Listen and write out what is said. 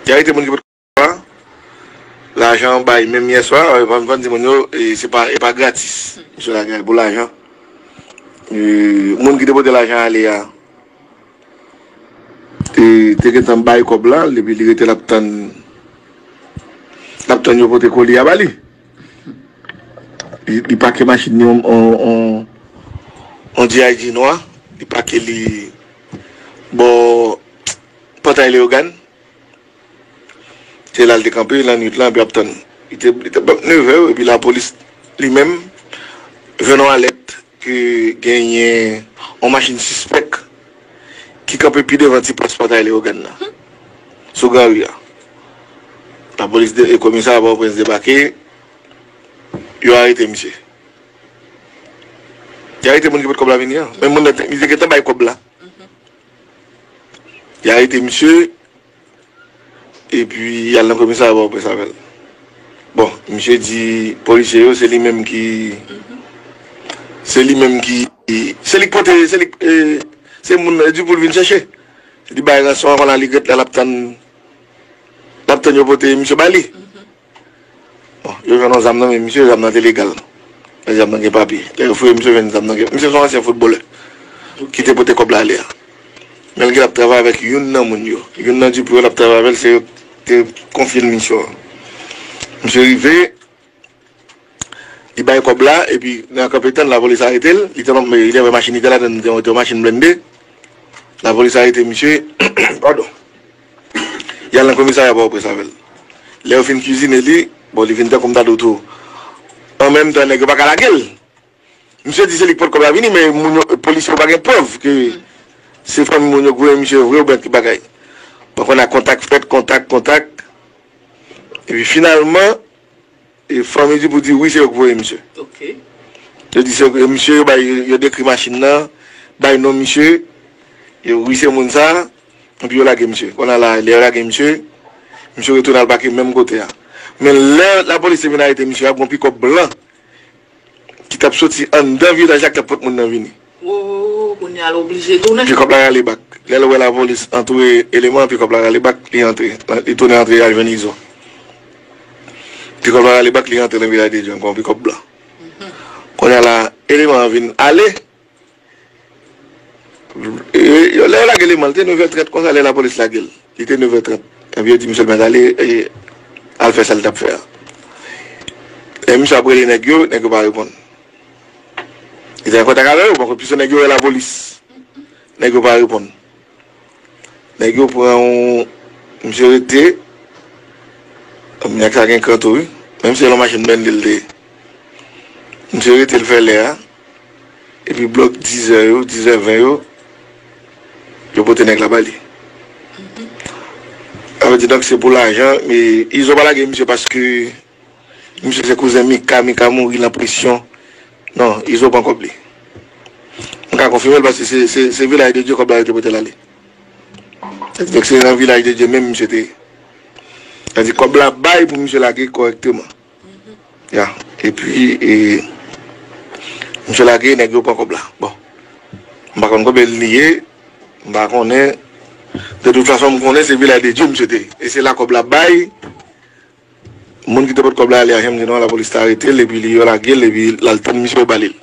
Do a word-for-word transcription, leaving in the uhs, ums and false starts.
Y arete moun ki pot kòb la. Lajan bay menm yè swa, e, fò m di moun yo, e, se pa, e pa gratis. Misye lage pou lajan. E, moun ki te pote lajan ale a, e, te gentan bay kòb la, epi li rete l ap tann, l ap tann yo pote koli a ba li. Li, li pake machin li on, on, on, on G I G nwa, li pake li bò Pòtay Leyogàn. Se la l te kanpe lannwit lan, epi ap tann. Li te, li te bat nevè yo, epi lapolis li menm jwenn yon alèt ke genyen yon machin sispèk ki kanpe pi devan ti pòs Pòtay Leyogàn nan, sou Granri a. Lapolis de, e komisarya Pòtoprens debake, yo arete misye. Y arete moun ki pot kòb la vini an. Men moun nan te, li te gentan bay kòb la. Y arete misye, epi y al nan komisarya Pòtoprens avè l. Bon, misye di polisye yo, se li menm ki, se li menm ki, se li k pote, se li, e, se moun nan, di pou l vin chèche. Li bay ranson an, kounye a li ret la, l ap tann, l ap tann yo pote misye ba li. Bon, yo jwenn yon zam nan men misye, zam nan te legal. Zam nan gen papye. Lè yo fouye misye, jwenn zam nan gen. Misye se yon ansyen foutbolè ki te pote kòb la ale a. Men l gen l ap travay avèk youn nan moun yo. Youn nan Dupri yo l ap travay avè l, se yo te konfye l misyon an. Misye rive, li bay kòb la, epi nan kanpe tann, lapolis arete l. Li te nan, li te avè machin, li te ladann, li te yon machin blende. Lapolis arete misye. Padon. Y al nan komisarya Pòtoprens avè l. Lè yo fin kizine li, bon, li vin tankou m ta di w tou. An menm tan, nèg yo pa ka lage l. Misye di se li k pot kòb la vini, men moun yo, polisye yo pa gen prèv ke se fanmi moun yo k voye misye vre oubyen ki bagay. Donk, kounye a kontak fèt, kontak, kontak. Epi finalman, e fanmi Dupri di wi, se yo k voye misye. Ok. Yo di se yo, misye, yo bay, yo dekri machin nan, bay non misye, yo wi se moun sa, epi yo lage misye. Kounye a la, lè yo lage misye, misye retounen al pake menm kote a. Men lè lapolis te vin arete misye a, gon pikòp blan ki t ap soti anndan vilaj la k t ap pot moun nan vini. Oh, kounye a l oblije tounen. Pikòp la rale bak. Lè l wè lapolis antoure eleman, pikòp la rale bak, li antre. Li tounen antre al jwenn Izo. Pikòp la rale bak, li antre nan Vilaj de Dye ankò, pikòp blan. Kounye a la, eleman an vin ale. E, yo, lè yo lage eleman, li te nevè trant konsa, lè lapolis lage l. Li te nevè trant. Epi yo di misye l mèt ale, e, al fè sa l t ap fè a. Lè misye ap rele nèg yo, nèg yo pa reponn. Li te an kontak avè yo, bon, piske nèg yo wè lapolis. Nèg yo pa reponn. Nèg yo pran yon, misye rete. Nèg sa gen kran tou, wi. Menm si se yon machin blende l te ye. Misye rete, l fè lè a. Epi blòk dizè yo, dizè ven yo, yo pote nèg la ba li. Sa vle di, donk, se pou lajan, men Izo pa lage misye paske misye se kouzen Mika, Mika mouri nan presyon. Non, Izo pran kòb li. M ka konfime l paske se, se, se Vilaj de Dye kòb la yo te pote l ale. Donk, se nan Vilaj de Dye menm misye te ye. Sa di kòb la bay pou misye lage kòrèkteman. Ya. Epi, e, misye lage, nèg yo pran kòb la. Bon. M pa konn konbyen li ye, m pa konnen. De tout fason, m konnen se Vilaj de Dye misye te ye. E se la kòb la bay. Moun ki te pot kòb la ale a, jan m di nou an, lapolis te arete l, epi li yo lage l, epi l al tann misye yo ba li l.